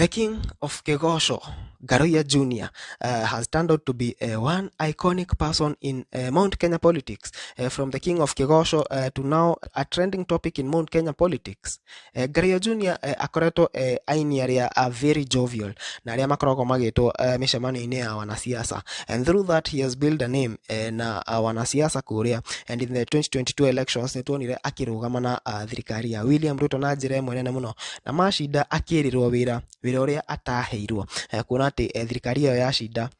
The king of Kigosho, Ngaruiya Jr., has turned out to be one iconic person in Mount Kenya politics. From the king of Kigosho to now a trending topic in Mount Kenya politics. Ngaruiya Jr. Akoretwo aini arĩa are very jovial na arĩa makoragwo magĩtwo mĩcemanio-inĩ ya wanasiasa, and through that he has built a name na wanasiasa kũrĩa. And in the 2022 elections nĩtuonire akĩrũgama na thirikari ya William Ruto na njĩra ĩmwe nene mũno, na macinda akĩrĩrwo wĩra, wĩra ũrĩa ataheirwo, kuona atĩ thirikari ĩyo ya cinda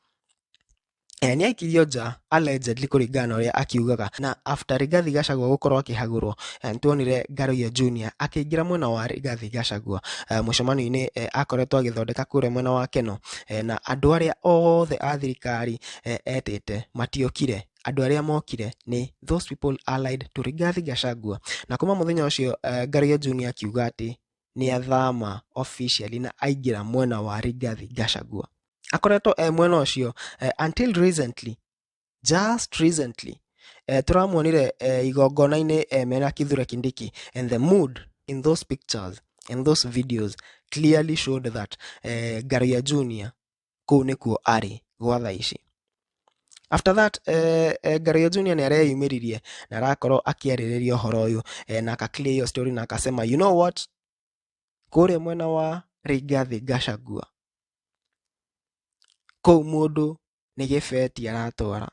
nĩ aikirio nja allegedly kũringana na ũrĩa akiugaga. Na after Rigathi Gachagua gũkorwo akĩhagũrwo, nĩtuonire Ngaruiya Junior akĩingĩra mwena wa Rigathi Gachagua mũcemanio-inĩ akoretwo agĩthondeka kũrĩa mwena wa Keno, na andũ arĩa othe a thirikari etĩte matiokire. Andũ arĩa mokire nĩ those people allied to Rigathi Gachagua. Na kuma mũthenya ũcio Ngaruiya Junior akiuga atĩ nĩ athama officially na aingĩra mwena wa Rigathi Gachagua. Akoretwo e mwena ũcio until recently, just recently, tũramuonire igongona-inĩ mena Kithure Kindiki, and the mood in those pictures and those videos clearly showed that Ngaruiya Junior kũu nĩkuo arĩ gwa thaa ici. After that Ngaruiya Junior nĩ areyumĩririe na arakorwo akĩarĩrĩria ũhoro ũyũ, na aka clear your story na akasema, you know what, kũrĩa mwena wa Rigathi Gachagua kũu mũndũ nĩ gĩbeti aratwara,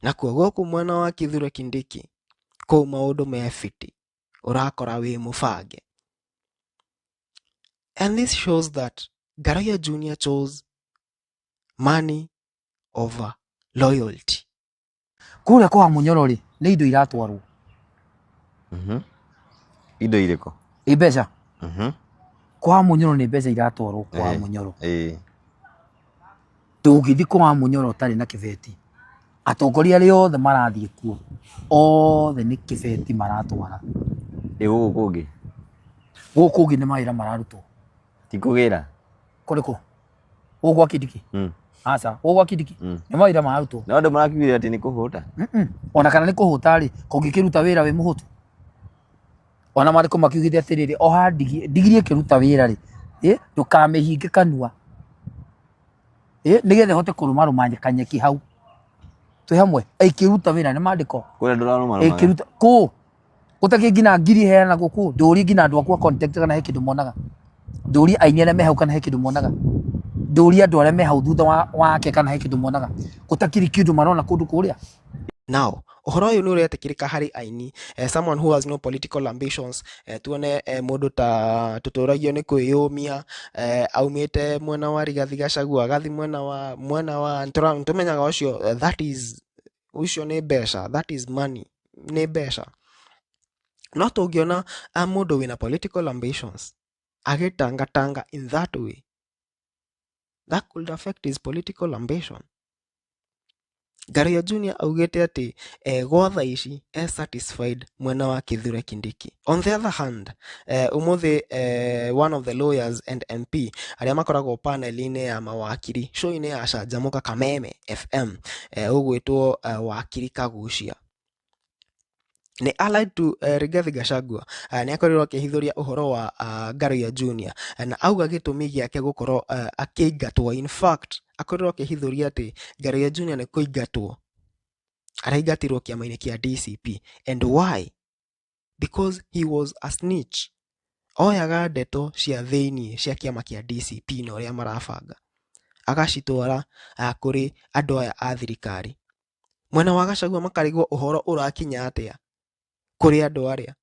nakuo gũkũ mwena wa Kithure Kindiki kũu maũndũ me fiti, ũrakora wĩ mũbange. And this shows that Ngaruiya Junior chose money over loyalty. Kũrĩa kwa Munyoro rĩ, nĩ indo iratwarwo. Indo irĩkũ? Ĩ mbeca. Kwa Munyoro nĩ mbeca iratwarwo kwa Munyoro. Ndũngĩthiĩ kwa Munyoro ũtarĩ na kĩbeti. Atongoria arĩa othe marathiĩ kuo othe nĩ kĩbeti maratwara. Ĩ gũkũ kũngĩ? Gũkũ kũngĩ nĩ mawĩra mararutwo. Ti kũgĩra? Kũrĩkũ? Gũkũ gwa Kindiki? Aca, gũkũ gwa Kindiki nĩ mawĩra mararutwo. No andũ marakiugire atĩ nĩ kũhũta. Ona kana nĩ kũhũta rĩ, kũngĩkĩruta wĩra wĩ mũhũtu. Ona marĩkũ makiugĩte atĩrĩrĩ, oha ndigi, ndigiri ĩkĩruta wĩra rĩ, ndũkamĩhinge kanua. Nĩgetha ĩhote kũrũmarũma kanyeki hau. Twĩ hamwe, ĩkĩruta wĩra nĩ mandĩko. Kũrĩa ndũrarũmarũma. Ĩkĩruta kũ? Gũtakĩ nginya ngiri iheanagwo kũ? Ndũrie nginya andũ aku a contact kana he kĩndũ monaga. Ndũrie aini arĩa me hau kana he kĩndũ monaga. Ndũrie andũ arĩa me hau thutha wake kana he kĩndũ monaga. Gũtakĩrĩ kĩndũ marona kũndũ kũrĩa. Now, ũhoro ũyũ nĩ ũretĩkĩrĩka harĩ aini, someone who has no political ambitions, tuone mũndũ ta tũtũragio nĩ kwĩyũmia, aumĩte mwena wa Rigathi Gachagua agathi mwena wa tũmenyaga ũcio, that is, ũcio nĩ mbeca, that is money, nĩ mbeca. No tũngĩona mũndũ wĩna political ambitions agĩtangatanga in that way, that could affect his political ambition. Ngaruiya Junior augĩte atĩ gwa thaa ici e satisfied mwena wa Kithure Kindiki. On the other hand, ũmũthĩ one of the lawyers and MP arĩa makoragwo panel-inĩ ya mawakiri show-inĩ ya Canjamũka Kameme FM, ũgwĩtwo Wakiri Kagucia, nĩ allied to Rigathi Gachagua, nĩ akorirwo akĩhithũria ũhoro wa Ngaruiya Junior, na auga gĩtũmi gĩake gũkorwo akĩingatwo. In fact, akorirwo akĩhithũria atĩ Ngaruiya Junior nĩ kũingatwo araingatirwo kĩama-inĩ kĩa DCP. And why? Because he was a snitch. Oyaga ndeto cia thĩiniĩ cia kĩama kĩa DCP na ũrĩa marabanga, agacitwara kũrĩ andũ aya a thirikari. Mwena wa Gachagua makarigwo ũhoro ũrakinya atĩa kũrĩ andũ arĩa.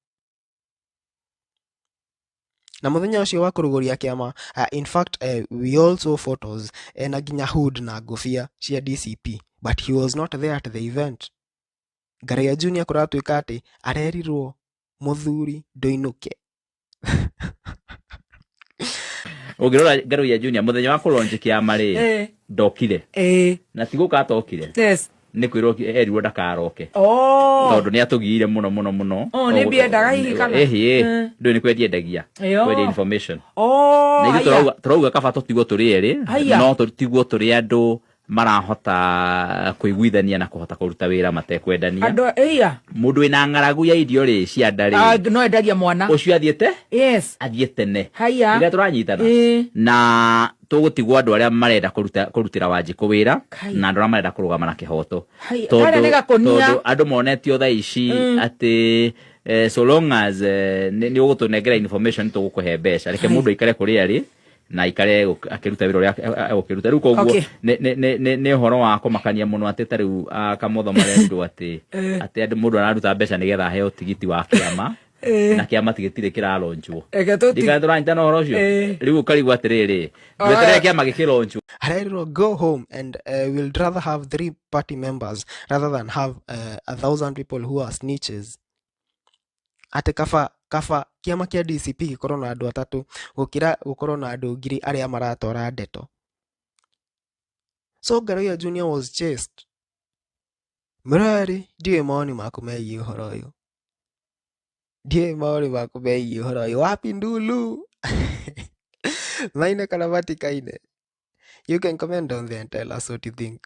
Na mũthenya ũcio wa kũrugũria kĩama, in fact, we all saw photos na nginya hood na ngũbia cia DCP, but he was not there at the event. Ngaruiya Junior kũratuĩka atĩ arerirwo mũthuri ndũinũke. Ũngĩrora Ngaruiya Junior mũthenya wa kũlaunch kĩama rĩ, ndokire. Na ti gũka atokire. Nĩ kwĩrwo erirwo ndakaroke. Tondũ nĩ atũgiire mũno mũno mũno. Oh, nĩ mbia endaga hihi kana? Ĩhĩ, ndũĩ nĩ kwendia endagia. Kwendia information. Na ithuĩ tũrauga kaba tũtigwo tũrĩ erĩ, no tũtigwo tũrĩ andũ Marahota kũiguithania na kũhota kũruta wĩra matekwendania. Andũ ĩya. Mũndũ wĩna ng'aragu ya irio rĩ, cia nda rĩ, no endagia mwana. Ũcio athiĩte athiĩ tene. Haya. Rĩrĩa tũranyitana Ĩĩ. na tũgũtigwo andũ arĩa marenda kũruta kũrutĩra Wanjikũ wĩra Kai. na andũ arĩa marenda kũrũgama na kĩhoto. Hai, karĩa nĩ gakũnia. Tondũ andũ monetio thaa ici atĩ so long as nĩ ũgũtũnengera information, tũgũkũhe mbeca. Reke Hai. mũndũ aikare kũrĩa arĩ na aikare akĩruta wĩra ũrĩa egũkĩruta rĩu. Koguo nĩ ũhoro wa kũmakania mũno atĩ ta rĩu Kamotho marerirwo atĩ andũ mũndũ araruta mbeca nĩgetha aheo tigiti wa kĩama na kĩama gĩtirĩ kĩraronjwo. Reke tũti- Ndikana tũranyitana ũhoro ũcio. Rĩu ũkarigwo atĩrĩrĩ, tweterere kĩama gĩkĩronjwo. Arairwo go home and we'll rather have three party members rather than have 1,000 people who are snitches. Atĩ kaba kĩama kĩa DCP gĩkorwo na andũ atatũ gũkĩra gũkorwo na andũ 1,000 arĩa maratwara ndeto. So Ngaruiya Junior was chased. Mũrori, ndiũĩ mawoni maku megiĩ ũhoro ũyũ. Ndiũĩ mawoni maku megiĩ ũhoro ũyũ. Wapi ndulu? Maine kana matikaine? You can comment down there and tell us what you think.